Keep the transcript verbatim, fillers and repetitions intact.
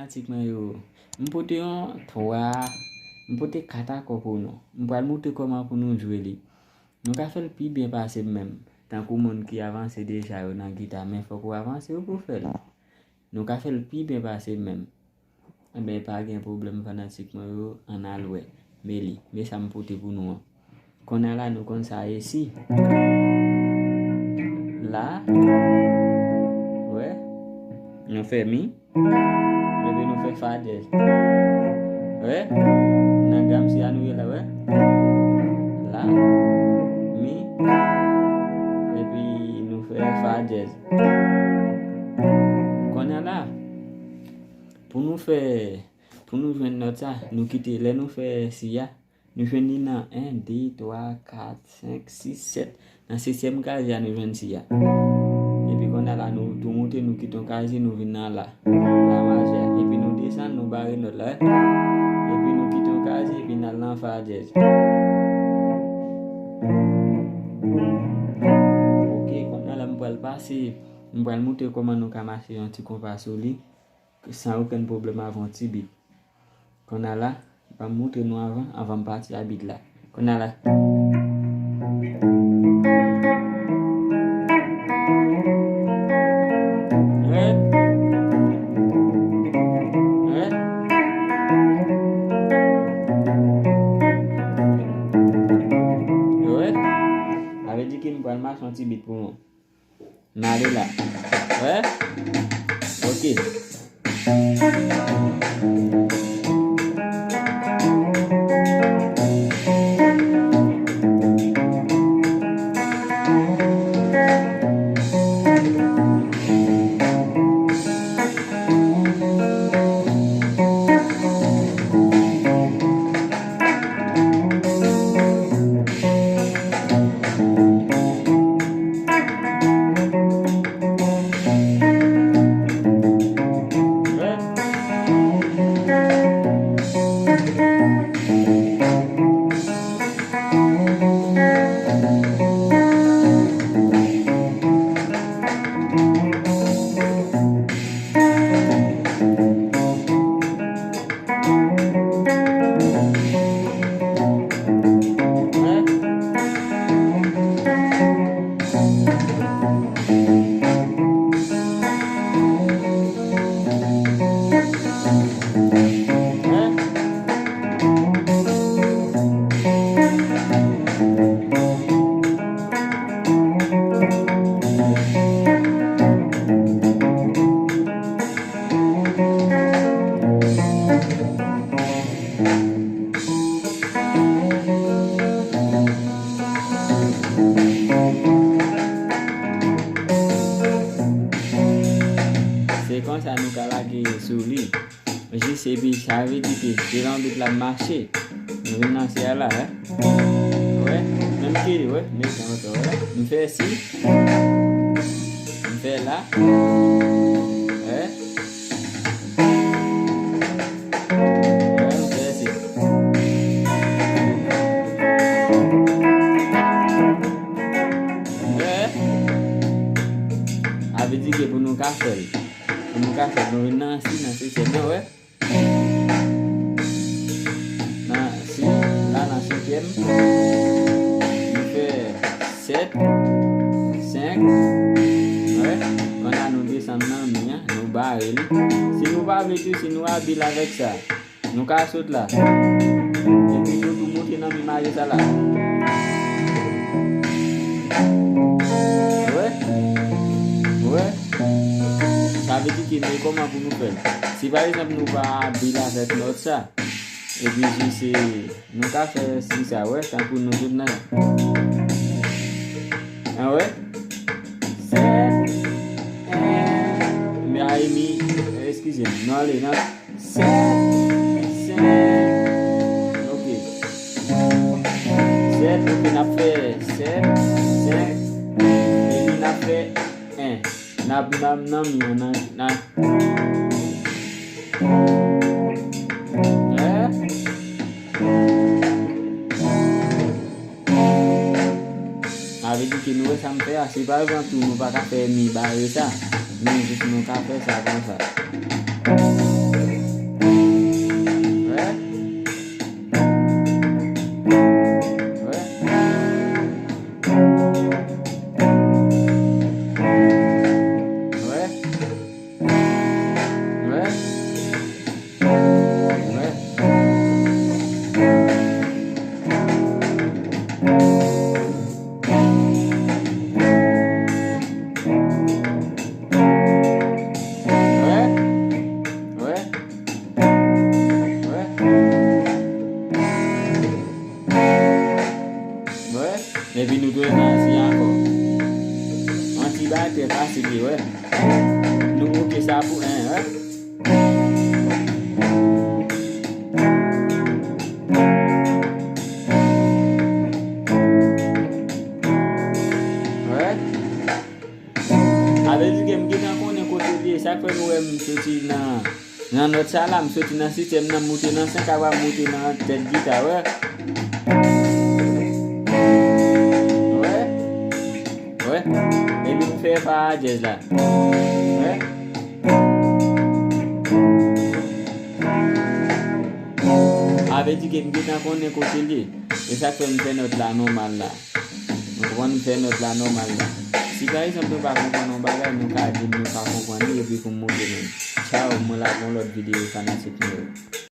Fanatik mwen yo, m pote yon twa, m pote kat akò pou nou. M pral montre kòman pou nou jwe li. Nou ka fè l pi byen pase m menm. Tankou moun ki avanse deja yo nan gita, men fòk ou avanse yo pou w fè l. Nou ka fè l pi byen pase m menm. Enben, pa gen pwoblèm, fanatik mwen yo, ann al wè. Men li, men sa m pote pou nou an. Kounye a la, nou konn sa ye si. La, wè, nou fè mi, epi nou fè fa dyèz. Wè, nan gam si a nou ye la, wè. La, mi, epi nou fè fa dyèz. Kounye a la, pou nou fè, pou nou jwenn nòt sa, nou kite, lè nou fè si a, nou jwenn li nan en, de, twa, kat, senk, sis, sèt. Nan setyèm kazi a, nou jwenn si a. Epi kounye a la, nou tou monte, nou kite yon kazi, nou vin nan la. La majè. Epi nou desann, nou bare nòt la. Epi nou kite yon kazi, epi n al nan fa dyèz. Ok, kounye a la, m pral pase, m pral montre kòman nou ka mache yon ti konpa sou li, san okenn pwoblèm avè yon ti bit. Kounye a la, ban m montre nou avan, avan m pati a bit la. Kounye a la. Wè. Wè. Wè. Sa vle di ke m pral mache yon ti bit pou nou. N ale la. Wè? Ok. Se konsa nou ka lage sou li. Jis epi sa vle di ke se nan bit la mache. Nou vin nan si a la, wè. Wè, menm ke, wè, men sa ankò, wè. M fè si. M fè la. Wè. Wè, m fè si. Wè. Sa vle di ke pou nou ka fè l. Pou nou ka fè l, nou vin nan si, nan setyèm nan, wè. Nan si, la nan setyèm. Nou fè sèt, senk. Wè. Kounye a nou desann nan mi an, nou bare li. Si nou pa vle tou, si nou abil avèk sa, nou ka sot la. Epi nou tou monte nan mi maje sa la. Wè. Wè. Sa vle di ke men kòman pou nou fè l. Si pa egzanp nou pa abil avèk nòt sa, epi jis se, nou ka fè si sa, wè, tankou nou sot nan. An wè? Sèt, en, men a, e mi, eskize m, nou ale nan sèt, senk, ok. Sèt, ok, n ap fè sèt, senk, epi n ap fè en. N ap, n ap nan mi an, nan, nan. Wè? Sa vle di ke nou wè sa m fè a, si pa egzanp tou nou pa ka fè mi bare sa, men jis nou ka fè sa konsa. Epi nou tounen nan anti ankò. Anti bagay trè fasil li, wè. Nou bouke sa pou en, wè. Wè. A vle di ke m gentan konnen kote l ye. Sa k fè nou wè m soti nan, nan nòt sa la, m soti nan sistèm nan, m moute nan senk, apre m moute nan tèt gita, wè. Wè. Wè. Epi m fè fa a dyèz la. Wè. A vle di ke m gentan konnen kote l ye. E sa k fè m fè nòt la nòmal la. Nou konprann, m fè nòt la nòmal la. Si pa egzanp nou pa konprann yon bagay, nou ka di m nou pa konprann li epi pou m montre nou. Tchaw, m wè la pou yon lòt videyo fanatik nou yo.